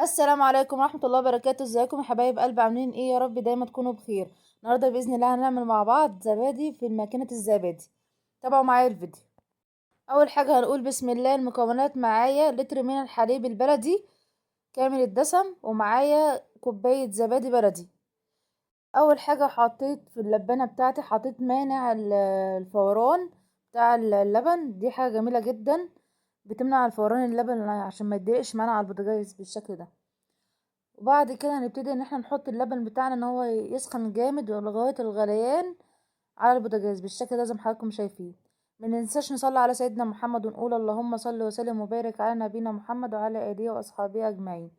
السلام عليكم ورحمة الله وبركاته. ازيكم يا حبايب قلب؟ عاملين ايه؟ يا رب دايما تكونوا بخير. النهارده باذن الله هنعمل مع بعض زبادي في ماكينة الزبادي. تابعوا معايا الفيديو. اول حاجة هنقول بسم الله. المكونات معايا لتر من الحليب البلدي كامل الدسم، ومعايا كوباية زبادي بلدي. اول حاجة حطيت في اللبانه بتاعتي، حطيت مانع الفوران بتاع اللبن. دي حاجة جميلة جدا، بتمنع الفوران اللبن عشان ما يتضايقش معانا على البوتاجاز بالشكل ده. وبعد كده هنبتدي ان احنا نحط اللبن بتاعنا ان هو يسخن جامد لغاية الغليان على البوتاجاز بالشكل ده زي ما حضراتكم شايفين. ما ننساش نصلي على سيدنا محمد ونقول اللهم صل وسلم وبارك على نبينا محمد وعلى اله واصحابه اجمعين.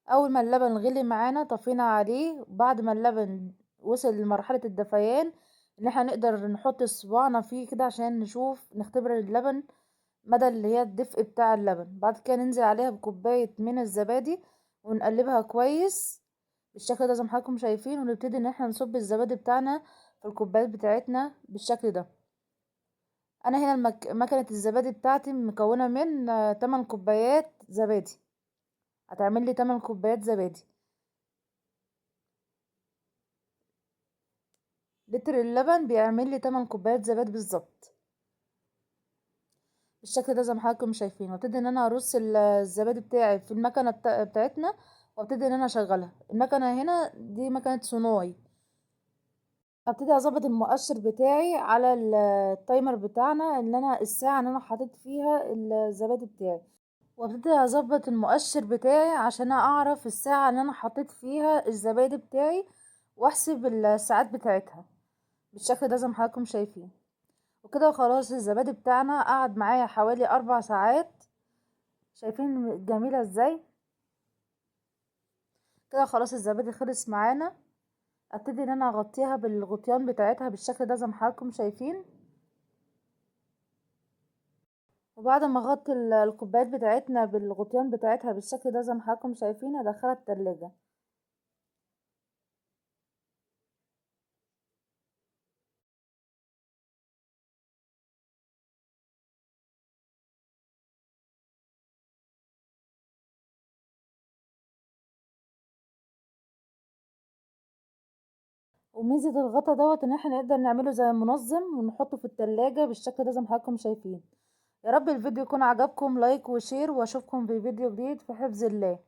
اول ما اللبن غلي معانا طفينا عليه. بعد ما اللبن وصل لمرحلة الدفيان ان احنا نقدر نحط صباعنا فيه كده عشان نشوف نختبر اللبن مدى اللي هي الدفء بتاع اللبن. بعد كده ننزل عليها بكوبايه من الزبادي ونقلبها كويس بالشكل ده زي ما حضراتكم شايفين، ونبتدي ان احنا نصب الزبادي بتاعنا في الكوبايات بتاعتنا بالشكل ده. انا هنا مكنه الزبادي بتاعتي مكونة من 8 كوبايات زبادي، هتعمل لي 8 كوبايات زبادي. لتر اللبن بيعمل لي 8 كوبايات زبادي بالظبط بالشكل ده زي ما حضراتكم شايفين. وابتدي ان انا ارص الزبادي بتاعي في المكنه بتاعتنا، وابتدي ان انا اشغلها. المكنه هنا دي مكنه صناعي. ابتدي اظبط المؤشر بتاعي على التايمر بتاعنا اللي انا الساعة اللي انا حاطط فيها الزبادي بتاعي، وابتدي اظبط المؤشر بتاعي عشان اعرف الساعة اللي انا حطيت فيها الزبادي بتاعي واحسب الساعات بتاعتها بالشكل ده زي ما حضراتكم شايفين. وكده خلاص الزبادي بتاعنا قعد معايا حوالي 4 ساعات. شايفين جميلة ازاي؟ كده خلاص الزبادي خلص معانا. ابتدي ان انا اغطيها بالغطيان بتاعتها بالشكل ده زي ما حضراتكم شايفين. وبعد ما اغطي الكوبايات بتاعتنا بالغطيان بتاعتها بالشكل ده زي ما حضراتكم شايفين، ادخلها التلاجة. وميزة الغطا دوت ان احنا نقدر نعمله زي منظم ونحطه في التلاجة بالشكل ده زي ما حضراتكم شايفين. يا رب الفيديو يكون عجبكم، like و share، واشوفكم في فيديو جديد في حفظ الله.